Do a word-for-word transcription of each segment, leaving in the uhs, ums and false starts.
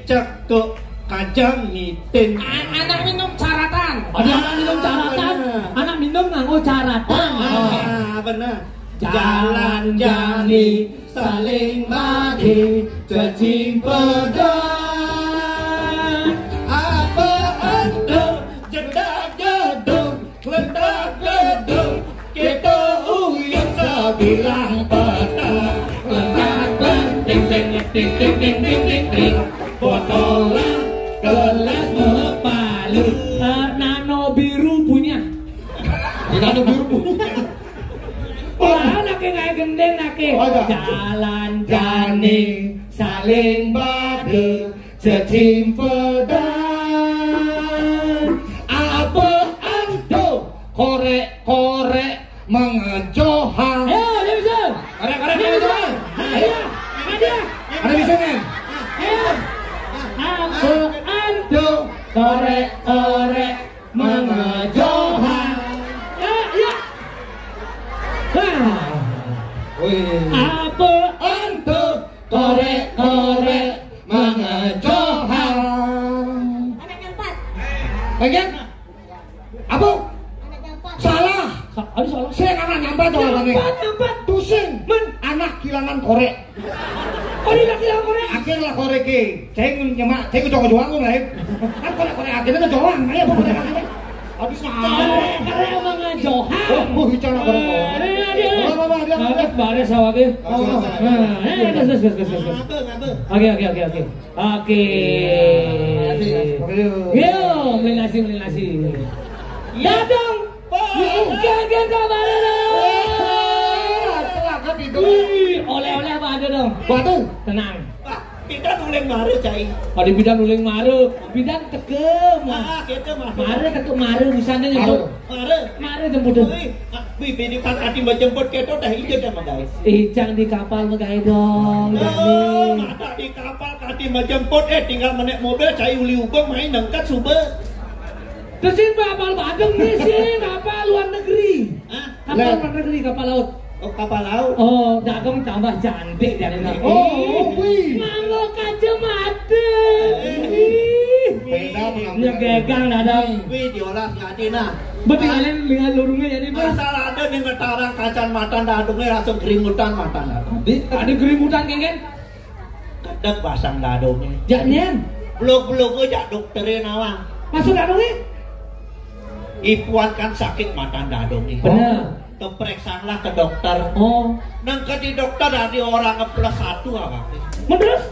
Cekok kajang ngitin. A-, anak minum caratan. Ada anak minum caratan. Bener. Anak minum nganggo caratan. Ah, bener. Jalan jani saling bagi cecimpedan. Apa ento jedak jeduk, ledak geduk, kita uyut sebilang petang. Ledak ding ding ding ding ding ding ding ding. Botolan gelas mepalu. Eh, nano biru punya. Nano biru punya. Wah, nake ngai gendeng nake. Oh, iya. Jalan jani saling bade cecimpedan. Apa ando korek-korek mengejohan. Ayo, dia bisa. Korek-korek mengejohan. Ayo. Ada. Ada bisa kan? Ayo. Apa ando korek-korek mengejohan. Ya, ya. Wah. Wih. Apa ando korek-korek mengejohan. Anak nyampat. Bagian? Apa? Anak nyampat. Salah. Sa-, aduh, salah. Saya anak nyampat tuh. Nyampat, nyampat. Tusing. Men. Anak kilangan korek. Oh, dia lagi lah korek. Akhir lah korek ke. Saya nyemak, saya udah ngejoang kok, Bray. Kan korek-korek akhirnya ngejoang, ayo apa korek akhirnya? Aduh, salah. Korek, korek emang ngejoang. Oh, oh, bicara korek. Eh, dia, dia. Apa, apa, dia, apa? Ngabet baris awake. Oh, oh. Nah, eh, terus, terus, terus, terus, terus. Ngapa, ngapa? Oke, oke, oke, oke. Oke. Oke. Yo, melin nasi, melin nasi. Dadong. Wah. Gagal, gagal, gagal. Wah, telah, kan itu. Wih, oleh-oleh apa ada dong? Batu. Tenang. Wah, kita nuling mare, Cai. Ada bidan nuling mare, bidan teke mah. Ah, kita mah. Mare ketuk mare, busane nyebut. Mare. Mare. Mare jemput. Wih, ah, wih, bini kan ati menjemput kita dah, iya dah, Bang, guys. Ijang di kapal megawe dong, Dani. Oh, mata di kapal kati menjemput, eh, tinggal menek mobil, Cai uli ubeng main nengkat suba. Terus ini kapal badeng nih sih, kapal luar negeri. Hah? Kapal luar negeri, kapal laut. Oh, kapal laut. Oh, Dadong tambah cantik jadinya. Oh, wih. Nganggo kacamata. Ih. Beda pengambilan. Nyegegang Dadong. Wih, diolah ngati nah. Betinggalin dengan lurungnya jadi, Bos. Asal ada nih ngetarang kacan matan Dadongnya langsung gerimutan matan Dadong. Di, ada gerimutan, Kengken? Kedek basang Dadongnya. Jak nyen. Blok-blok jak dokterin awang. Maksud Dadongnya? Ipuan kan sakit matan Dadongnya. Bener. Tepreksanglah ke dokter. Oh. Nang ke di dokter dari orang plus satu awang. Terus?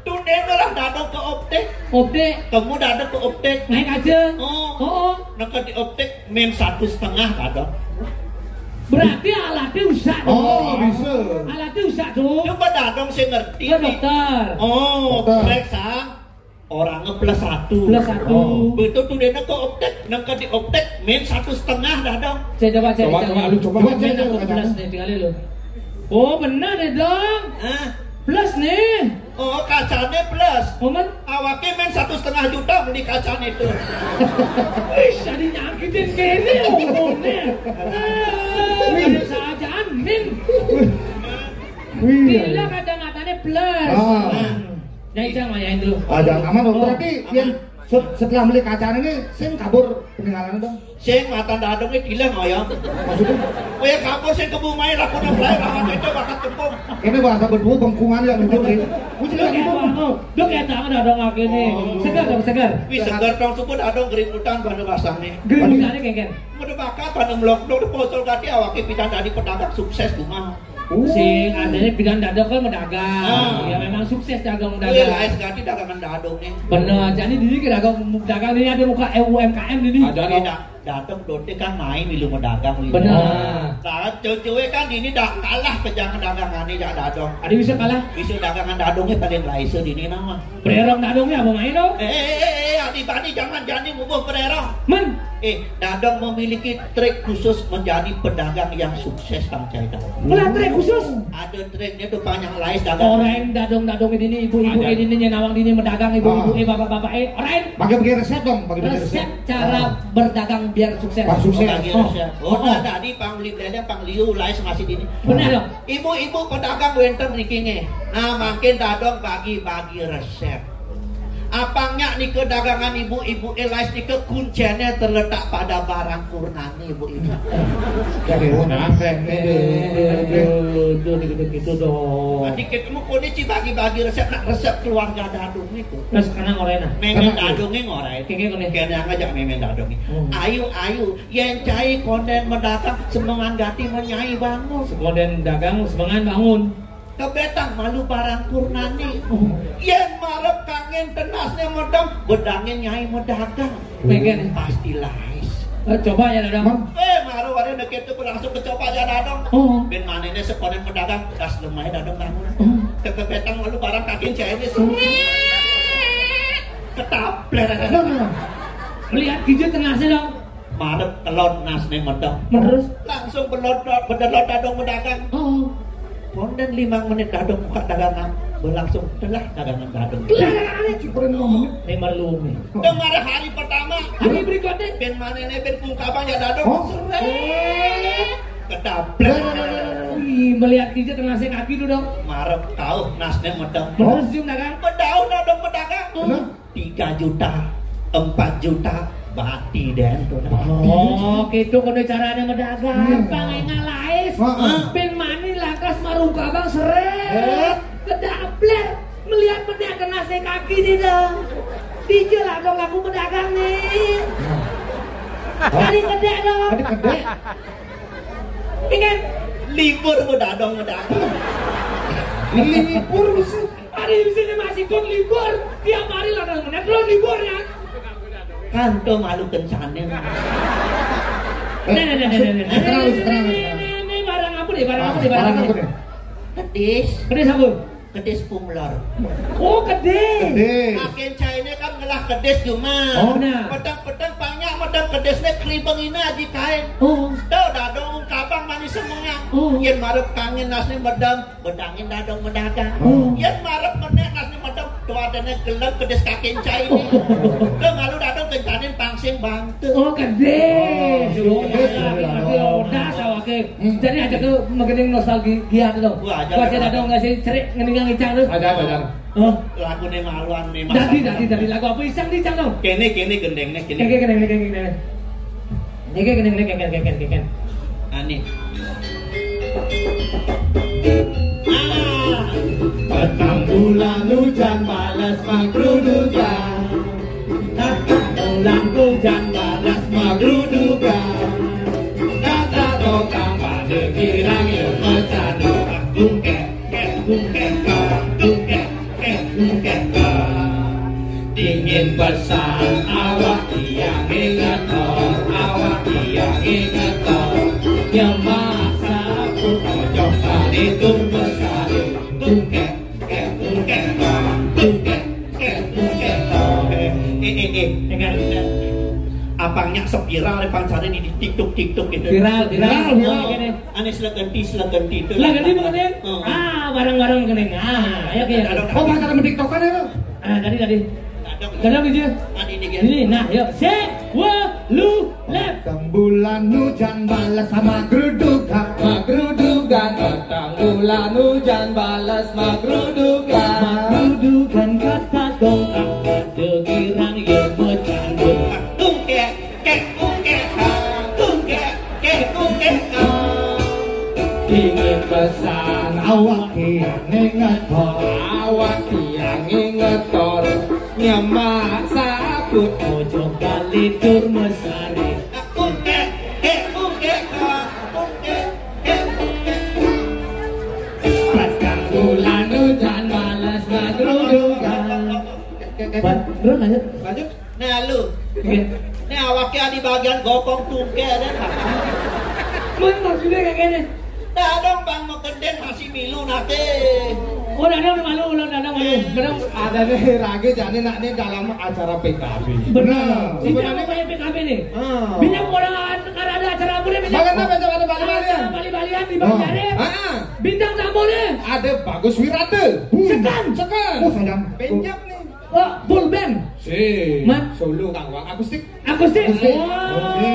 Tuh dia lah Dadong ke optik. Optik. Kamu Dadong ke optik. Naik aja. Oh. Oh, oh. Nang ke di optik min satu setengah Dadong. Berarti alatnya usah dong. Oh, bisa. Alatnya usah dong. Coba Dadong sih ngerti. Ke dokter. Oh, dokter. Periksa. Orangnya plus satu. Plus satu. Oh. Betul tuh dia ke optik, nang ke di optik min satu setengah Dadong. Saya coba cek. Coba, coba, lu coba. Coba, coba, coba. Plus nih, tinggalin lu. Oh, benar deh, Dong. Hah? Plus nih. Oh, kacanya plus. Momen? Awaknya min satu setengah juta beli kacanya itu. Wih, jadi nyakitin kene umumnya. Eh, wih. Ada saja min. Wih. Gila, kacamatanya plus. Ah. Nah, Ijang mayain dulu. Ada aman dong. Oh. Berarti yang se-, setelah beli kacanya ini, sing kabur peninggalannya dong. Sing matan Dadongnya gila ngoyong. Maksudnya? Oh ya, kabur sing kebun main, laku nang lain, lawan itu bakat kempung. Ini bahasa berdua bengkungan ya, lucu nih. Lucu ya, gitu. Dok ya, tangan Dadong akhirnya. Oh. Segar dong, segar. Wih, segar dong, suku Dadong gerimutan pada basangnya. Gerimutannya, Kengken. Udah bakat pada melok-melok, di ponsel kati awaknya pindah dari pedagang sukses, cuma. Sing, adanya bidan Dadong kan medagang. Ah. Ya, memang sukses dagang. Wih, medagang. Lain sekali dagangan Dadong nih. Bener, jadi dini ke dagang, dagang ini ada muka U M K M ini. Ada. Ini da-, Dadong dote kan main milu medagang ini. Bener. Nah, cewek-cewek kan ini dah kalah ke jangan dagangan ini dah Dadong. Ada bisa kalah? Bisa dagangan Dadongnya paling laisa dini nama. Bererong Dadongnya apa main dong? Eh, eh, eh, eh, Adi Bani jangan jadi mubuh bererong. Men. Eh, Dadong memiliki trik khusus menjadi pedagang yang sukses, Bang Cai. Pula trik khusus? Ada triknya tuh banyak lais dagang. Orang Dadong-Dadong ini, ibu-ibu ini, nyawang ini, medagang ibu-ibu, eh, bapak-bapak, eh, orang. Pakai, pakai resep dong, pakai, pakai resep. Resep cara berdagang biar sukses. Biar sukses. Oh, bagi resep. Oh, oh. Nah, tadi Pang Beli Belendeng, Pang Liu, lais masih dini. Benar dong. Ibu-ibu pedagang wenten niki nggih. Nah, mangkin Dadong bagi-bagi resep. Apangnya nika dagangan ibu, ibu Elais nika kuncinya terletak pada barang Purnani, ibu, ibu. Jangan. Aduh, aduh, gitu, gitu dong. Dikit mu kuni ci bagi-bagi resep, nak resep keluarga Dadung niku. Terus kena ngorena. Mémé Dadung ni ngorai. Kene kene. Kene ngajak Mémé Dadung ni. Hmm. Ayu, ayu, yén cai kondén medagang, semengan gati menyai bangun. Sekondén dagang, semengan bangun. Kebetang malu barang Purnani. Yén marep kangin tenasné medem, bedangin nyai medagang. Pengen. Pasti lais. Eh, coba ya, Dadang. Eh, maru ada deket itu langsung kecoba ya, Dadang. Oh. Bin maniné sekondén medagang, das lemai Dadang bangun. Oh. Kebetang malu barang kangin cai ini. Ketablet. Nah, nah, nah. Lihat gigi tenasnya dong. Marep telon nasné medem. Terus? Langsung belot, bedelot Dadung medagang. Oh. Kondén limang menit Dadung buka dagangan, berlangsung telah dagangan Dadung. Lima menit. Dengar hari pertama. Hari berikutnya. Bin maniné bin pungkabang ya Dadung. Oh. Seret. Ketablet. Wih, melihat gigi tenasnya kaki tuh dong. Marep kau nasné medem. Terus cium dagang. Bedau Dadung medagang. Bener. Tiga juta, empat juta, bati dén tuh. Oh, gitu kudu caranya medagang. Hmm. Pang enggak lais. Heeh. Bin mani lantas marung kabang seret. Kedabler. Melihat meni ada nasi kaki nih dong. Dijel dong laku medagang nih. Tadi gede dong. Tadi gede. Ingat, libur medagang, medagang. Libur sih. Hari di sini masih pun libur. Tiap hari lah kalau menetron libur ya. Kan tuh malu kencane. Nih, nih, nih, nih, nih, nih. Terang, terang, terang. Ini, ini, ini barang apa nih? Barang apa nih? Barang apa nih? Kedis. Kedis apa? Kedis pumlor. Oh, kedis. Kedis. Makin cairnya kan ngelah kedis cuma. Oh, nah. Pedang-pedang banyak, pedang kedisnya keribeng ini aja kain. Oh. Tuh, dadong kabang manis semengang. Oh. Yen marep kangen nasnya medem. Bedangin dadong medagang. Hmm. Yén marep menék nasné medem, tuadéné gelem kedis kakin cai. Lho, malu dadong kencanin pangsing bangte. Oh, kedis. Oh, kedis. Odas awake. Hmm. Jadi aja ke megening nostalgia to. Wah, aja. Dadong ngasih cerik ngeningang icang to. Aja, aja. Oh. Laguné maluan nih, Mas. Dadi, dadi, dadi lagu apa icang, icang to? Kéné, kéné gendéngné, kéné. Kéné, kéné, kéné, kéné, kéné. Niki kene, niki kene, kene, kene. Ani. Ah. Petang bulan hujan balas magrudugan. Petang bulan hujan balas magrudugan. Kata tukang pada kirang ya macam tungkek, kek, tungkek, tungkek. Dingin pesan awak tiang ngetor, awak tiang ngetor. Nyemak sapu ojo kali tur mesari. Tungkek, kek, tungkek, tungkek, kek, tungkek. Eh, eh, eh, eh, kan, eh, abangnya sepiral, abang cari di TikTok, TikTok gitu. Viral, viral, viral, viral, gini. Ane seleganti, seleganti itu. Seleganti bukan ya? Oh. Ah, bareng-bareng gini. Ah, ayo, ayo. Oh, pacaran sama TikTokan ya, lo? Ah, tadi, tadi. Dadong. Dadong, gitu. Tadi ini, gitu. Ini, nah, yuk. Set, wa, lu, lep. Petang bulan hujan balas sama gerudukan. Gerudukan. Petang bulan hujan balas sama gerudukan. Gerudukan kata dong. Ada kirang, ya, bercanda. Tungkek. Kek, kek, kek, kek, kek. Dingin pesan awak tiang ngetor, awak tiang ngetor. Nyemak saput ojo kali tur mesari. Kek, kek, kek, kek. Pas kang bulan hujan balas magrudukan. Terus lanjut. Lanjut. Nah, lu. Oke. Nih, awaknya di bagian gokong tungke ada. Mun maksudnya kayak gini. Dadong bang mau gede masih milu nate. Oh, dadong udah malu, udah dadong malu. Dadong. Ada nih, rage jane nak nih dalam acara P K B. Benar. Nah, ini sebenarnya apa yang P K B nih? Ah. Bintang orang ada acara apa nih? Bintang. Bahkan apa, ada balik-balian? Acara balik-balian di Banjar. Ah. Bintang tamu nih. Ada Bagus Wirata. Sekan. Sekan. Oh, sayang. Pencap nih. Oh, full band. Si. Mat. Solo, Kang Wang. Akustik. Akustik. Akustik. Wow. Oke.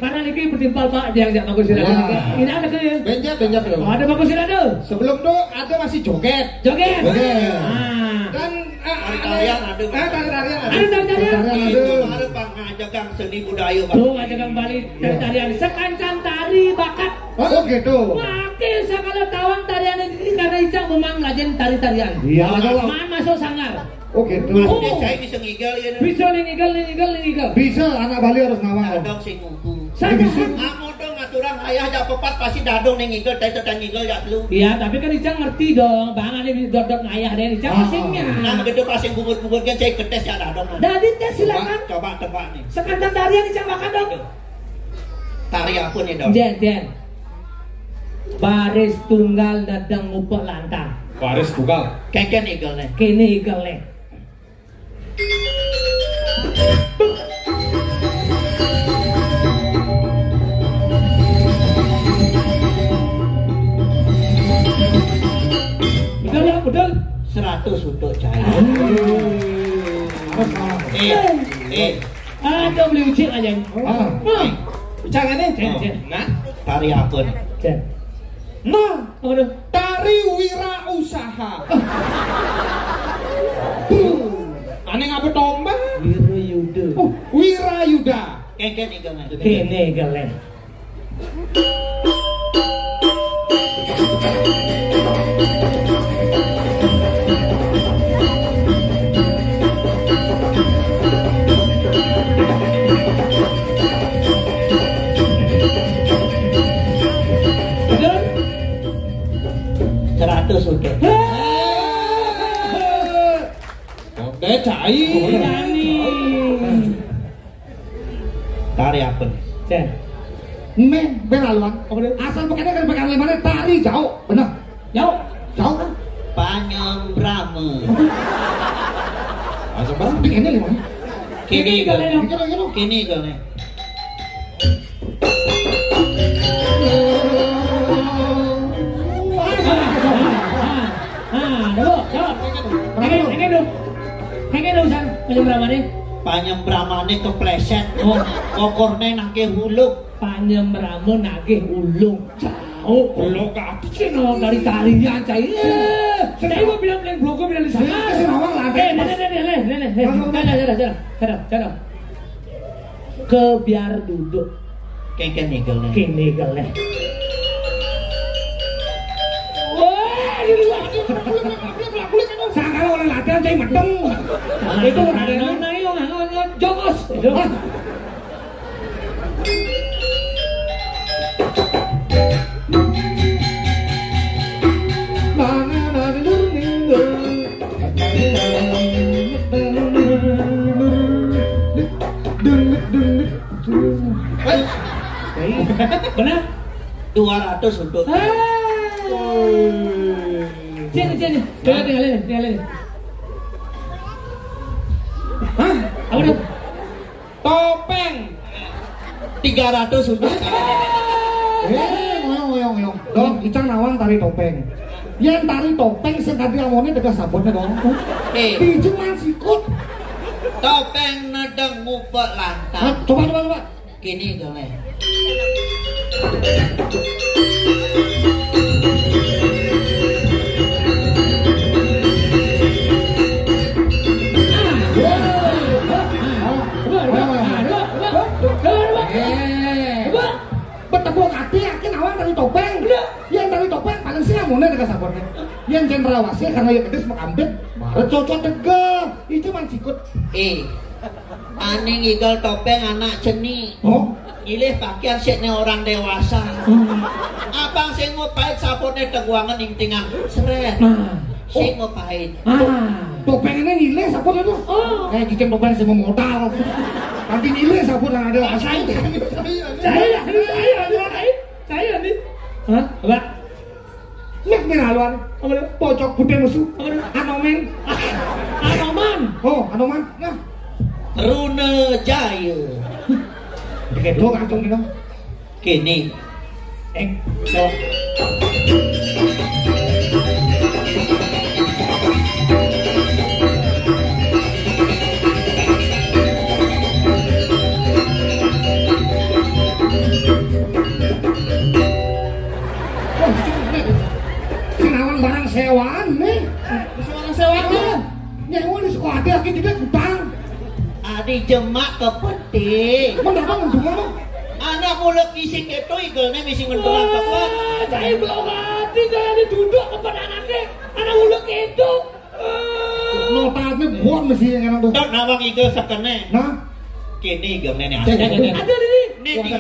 Karena niki bertimpal Pak, dia yang Bagus Wirata. Wah. Ini ada ke ya? Benjat, benjat, bro. Oh, ada Bagus Wirata. Sebelum itu ada masih joget. Joget. Joget. Ah. Dan, ah, ah, Tarian ada. Eh, tari-tarian ada. Ada tari-tarian. Tari-tarian ada. Itu harus, Bang, ngajegang seni budaya, Bang. Tuh, ngajegang Bali, iya, tari-tarian. Sekancan tari bakat. Oh, gitu. Wakil sakala tawang tarian ini karena Icang memang lajeng tari-tarian. Iya, kalau maan masuk sanggar. Oh, gitu. Maksudnya, oh, saya bisa ngigel, ya, nah. Bisa nih ngigel, nih ngigel, nih ngigel. Bisa, anak Bali harus ngawal. Dadong sing ngumpul. Saya bisa. Ngamun dong, aturan ayah jak pepat pasti dadong nih ngigel, teh teteh ngigel jak lu. Iya, tapi kan Icang ngerti dong, Bang, ada dodok ngayah deh, Icang, ah, pusingnya. Nah, begitu pasti bungut-bungut kan saya ketes ya dadong. Nah. Jadi tes silakan. Coba, coba tebak nih. Sekancan tarian Icang makan dong. Tari apa nih, Dong? Jen, Jen. Baris tunggal nedeng ngupek lantang. Baris tunggal. Keken igel nih. Kene igel nih. Betul ya, betul. Seratus untuk cahaya. Eh, eh. Ada beli ucil aja. Ah. Nah, jangan nih, Jen, Jen. Nah, tari apa nih? Jen. Nah, apa tuh? Tari wirausaha. Tuh, aneh ngapa tombang? Wirayuda. Oh, wirayuda. Keken igel nih. Kene igel nih. Betul? Seratus untuk. Hei! Konde cai. Berani. Tari apa nih? Cek. Meh, ben aluan. Apa dia? Asal pakainya kan pakai lima tari jauh, bener. Jauh. Jauh kan? Panyembrama. Panyembrama bikinnya lima. Kini kali. Kini kali. Kini kali. Ah, ah, ah, dulu, dulu. Pengen, pengen dulu. Pengen dulu, San, panyembramane. Panyembramane kepleset. Oh. Kokorne nagih ulung. Panyembrama nagih ulung. Oh, kalau kata sih no dari tarian saya. Eh, saya mau bilang, bilang blogo, bilang di sana. Saya kasih nawang lah. Eh, nih, nih, nih, nih, nih, nih. Mana, mana? Jalan, jalan, jalan, jalan, jalan. Ke biar duduk. Kengken nigel nih. Kene gel nih. Wah, ini lagi. Saya kalau oleh latihan saya medeng. Itu ada nang nang nang nang jongos. Itu. Hah? Benar? Dua ratus untuk. Ah. Sini, sini. Tinggalin, tinggalin. Hah? Apa tuh? Topeng. Tiga ratus untuk. Eh, ngoyong, ngoyong, ngoyong. Dong, kita nawang tari topeng. Yang tari topeng sing kanthi amone tegas sabotnya dong. Eh. Pinjeman sikut. Topeng nedeng ngupek lantang. Hah? Coba, coba, coba. Kene gale. Betepuk ati, yakin awang dari topeng. Yang dari topeng paling sih amune dengan sabornya. Yang jenderal wasih karena ya pedes makampit, baru cocok tegel. Itu man sikut. Eh, Ane ngigel topeng anak ceni. Oh? Ngilih pakaian sik ne orang dewasa. Hmm. Abang sing mau pahit sapone teguangan ing tengah. Seret. Nah. Sing mau pahit. Ah. Topeng ini ngilih sapone itu. Oh. Kayak cicing topeng sing mau modal. Nanti ngilih sapone ada. Saya, saya, saya, saya, saya nih. Hah? Apa? Nek miraluan. Apa dia? Pocok putih musuh. Apa dia? Anomen. Anoman. Oh, Anoman. Nah. Runa Jaya. Oke, dong, langsung, dong. Kene. Eh, so. Wah, sing nawang barang sewaan nih. Sing nawang sewaan nih. Yang wis kok ati lagi tidak utang. Adi jemak kepenting. Mendapat mendungan. Anak mulek isik itu igelnya misi ngentulan kepen. Saya belum mati, saya diduduk kepada anaknya. Anak ulek itu. Notatnya buat mesti yang enak tuh. Dot nawang igel sekene. Nah, Kini igel nenek. Ada ini. Ini